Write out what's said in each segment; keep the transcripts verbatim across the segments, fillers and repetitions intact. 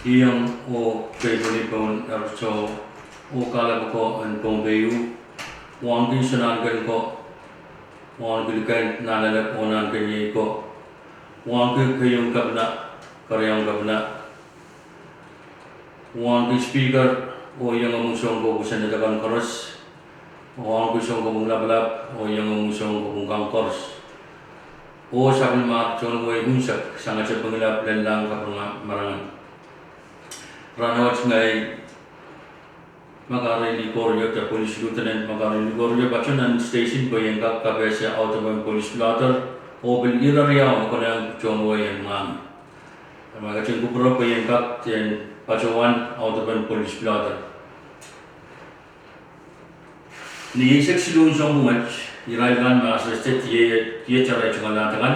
Iang oh keipweni pohn ereto oh kalap ko en Pohnpei, wahnki soangen ko, wahnki liken nanalek oh nahnken iei ko, wahnki keieun kepina, keriaun kepina, wahnki Speaker, oh iangahki soang ko pwe senate kan koaros, oh wahnki soang ko pwe lapalap, oh iangahki soang ko pwe kan koaros, oh sapwellimomwi tohn wehi unsek, sangete pwungila, lel, lahng, kapinga, marain. Rahnwet ngehi Makare Likorio, de police lieutenant Makare Likorio, patoh nan station pwe I en kak kapehse audepen police blotter oh pil ire riau me konehng tohn wehi en Maumau. Eri ma I ketin kupwure pwe I en kak patohwan audepen police blotter. Ni eisek siluh en sounpwong wet, irail kan me arrested iei, iei irail tungoal ahd akan: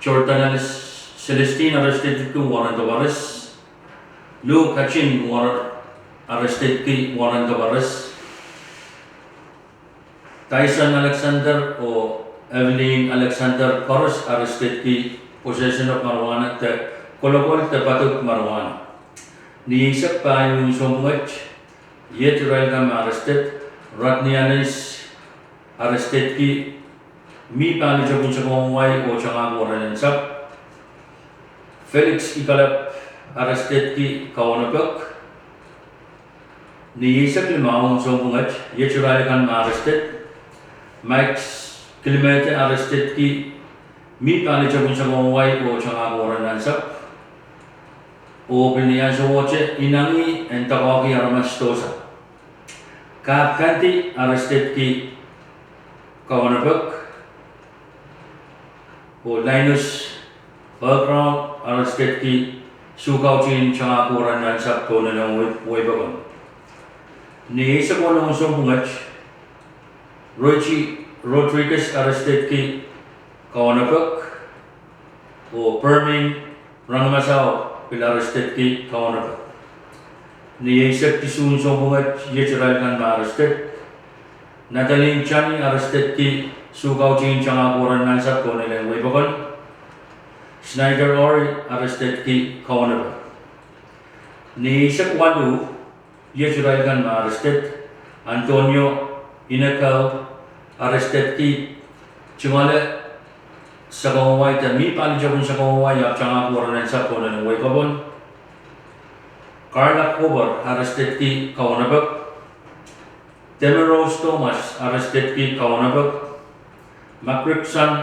Jordan Celestine, arrestedki warrant of arrest. Lou Kachin, arrestedki warrant of arrest. Tyson Alexander oh Evelyn Alexander koaros arrestedki possession of marijuana de kolokol de padok marijuana. Ni eisek pahieu en sounpwong wet, iet irail kan me arrested: Rodney Anais, arrestedki mih pali tepin sakau en wai oh tangahki warrant en sap. Felix Ikalap, arrestedki kaunopek. Ni eisek limau en sounpwong wet, iet irail kan me arrested: Mike Kilimete, arrestedki mih pali tepin sakau en wai oh tangahki warrant en sap, oh pil ni ansowohte inengieng en doakoahki aramas dohsa. Kap Kandi, arrestedki kaunopek, oh Linus Bergron, arrestedki soukautihn tangahki warrant en sap pohn elen wehi pokon. Ni eisek weneu en sounpwong wet, Rochi Rodriguez, arrestedki kaunopek, oh Permin Rangmasao pil arrestedki kaunopek. Ni eisek isuh en sounpwong wet, iet irail kan me arrested: Natalie Chani, arrestedki soukautihn tangahki warrant en sap pohn elen wehi pokon; Snyder Ori, arrestedki kaunopek. Ni eisek waluh, iet irail kan me arrested: Antonio Inekel, arrestedki tungoale sakau en wai de mih pali tepin sakau en wai ahpw tangahki warrant en sap pohn elen wehi pokon; Carla Kober, arrestedki kaunopek; Demirose Thomas, arrestedki kaunopek; Makrikson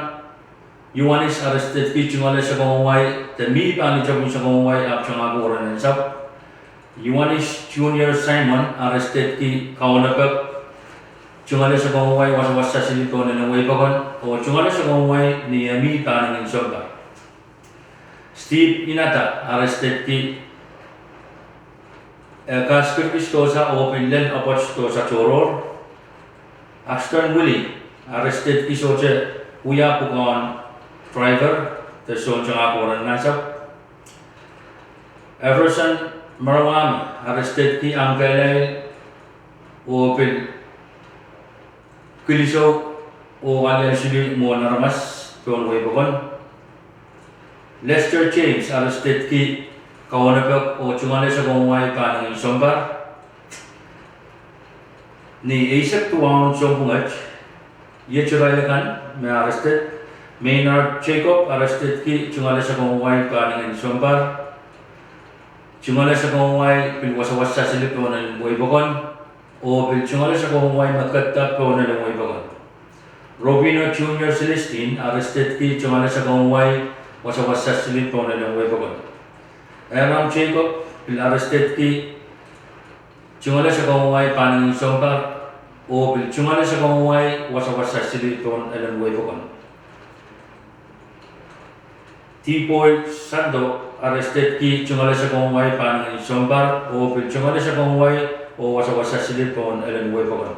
Ioanis, arrestedki tungoale sakau en wai de mih pali tepin sakau en wai ahpw tangahki warrant en sap; Ioanis Junior Simon, arrestedki kaunopek, tungoale sakau en wai, wasawasa sili pohn elen wehi pokon, oh tungoale sakau en wai ni eh mih pahningin sounpar. Steve Inata, arrestedki eh kaskirkis dohsa oh pil lel apwoat dohsa tohrohr. Axton Willie, arrestedki sohte wia pwukoahn driver de sohn tangahki warrant en sap. Everson Marawami, arrestedki ahmw kehlail oh pil kilisou oh alialu sili mwohn aramas pohn wehi pokon. Lester James, arrestedki kaunopek oh tungoale sakau en wai pahningin sounpar. Ni eisek duwau en sounpwong wet, iet irail kan me arrested: Maynard Jacob, arrestedki tungoale sakau en wai pahningin sounpar, tungoale sakau en wai pil wasawasa sili pohn elen wehi pokon, oh pil tungoale sakau en wai me kehda pohn elen wehi pokon. Robino Junior Celestine, arrestedki tungoale sakau en wai, wasawasa sili pohn elen wehi pokon. Aaron Jacob pil arrestedki tungoale sakau en wai pahningin sounpar, oh pil tungoale sakau en wai, wasawasa sili pohn elen wehi pokon. Diboi Sando, arrestedki tungoale sakau en wai pahningin sounpar, oh pil tungoale sakau en wai, oh wasawasa sili pohn elen wehi pokon.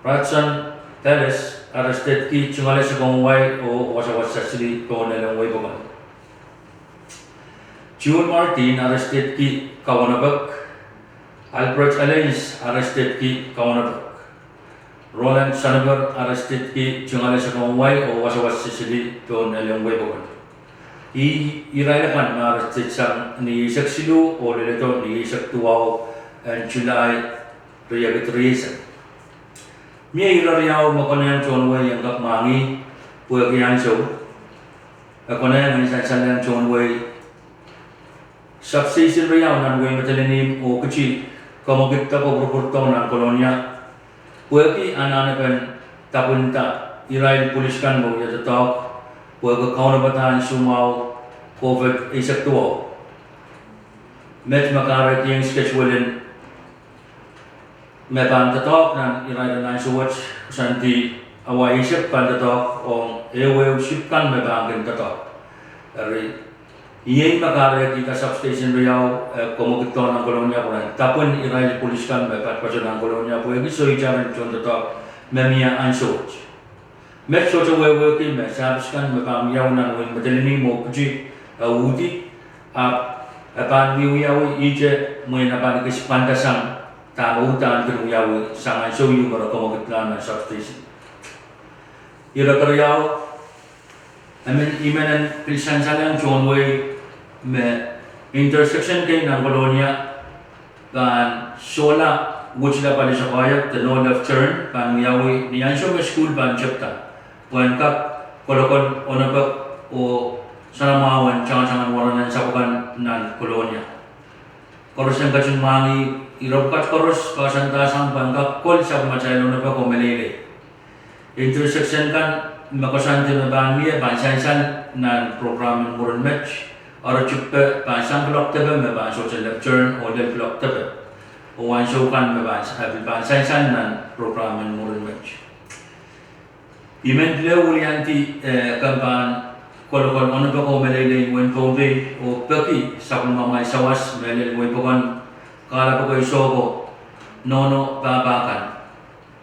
Bradson Dallas, arrestedki tungoale sakau en wai oh wasawasa sili pohn elen wehi pokon. June Martin, arrestedki kaunopek. Albert Allens, arrestedki kaunopek. Roland Sanoker, arrestedki tungoale sakau en wai oh wasawasa sili pohn elen wehi pokon. Ih irail akan me ares tetsang ni eisek siluh oh leledo ni eisek duwau en Sulai riekid rieisek. Mie ire riau me konehng tohn wehi en kak mwahngih pwehki ansou. E konehng en sansalehng tohn wehi substation riau nan wehi Madolenihmw oh Kiti, kamwekid de kapwurpwurdohu nan Kolonia, pwehki anahnepen dapwinda irail pwulis kan me wia doadoahk pwehki kaunopada en soumwahu COVID eisek duwau. Met me kahrehkieng schedule en me pahn doadoahk nan irair en ansou wet koasoandi awa eisek pahn doadoahk ong ehuehu sip kan me pahn kin doadoahk. Eri, iei me kahrehkihda substation riau, eh, kamwekid dohn nan Kolonia pwehn dapwin irail pwulis kan me patopato nan Kolonia pwehki soh itar en tohndoadoahk me mie ansou wet. Met sohte wehwehki me service kan me pahn wiawi nan wehi Madolenihmw oh Kiti e uhdi, ahpw e pahn wiewiawi ihte mwein e pahn ekis pwandasang dahme uhdahn kin wiawi sang ansou ieu me re kamwekidlahng nan substation. Ire keriau, I men, I men en pil sansalehng tohn wehi me intersection kei nan Kolonia pahn sohla witila pali sakoahiek de no left turn pahn wiawi ni ansou me sukuhl pahn tepda pwehn kak kolokol onopek oh soanamwahu en tangatang en waran en sapwkan nan Kolonia. Koaros en ketin mwahngih, ire pwukat koaros koasoandasang pwehn kak kol sapwellimatail onopek oh meleilei. Intersection kan me koasoandi me pahn mie pahn sansal nan program en mwurin met, eri tepda pahn sang kuloak depe me pahn sohte left turn oh lel kuloak depe. Oh ansou kan me pahn, eh, pil pahn sansal nan program en mwurin met. I men pil weliandi, eh, kan pahn kolokol onopek oh meleilei en wehin Pohnpei oh peki sapwellimamwail sawas me lel wehi pokon, kahlap pokon sohpo, nohno pahpa kan.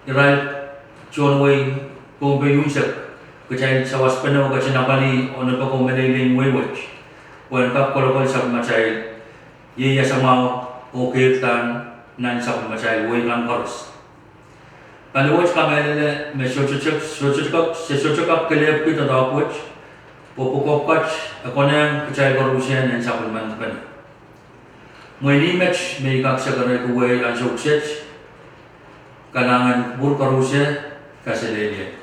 Irail tohn wehin Pohnpei unsek, kitail sawaspene ketin apwalih onopek oh meleilei en wehi wet pwehn kak kolokol sapwellimatail ieias mwahu oh keirdahn nan sapwellimatail wehi kan koaros. Paliwet kamehlele me sohte kak, sohte kak, se sohte kak kelehpwki doadoahk wet, pwe pwukoa pwukat e konehng kitail koaruhsie en sapwellimanpene. Mwein ih met me I kak sakarehki wehi ansou kiset. Kalahngan en kupwur koaruhsie, kaselehlie.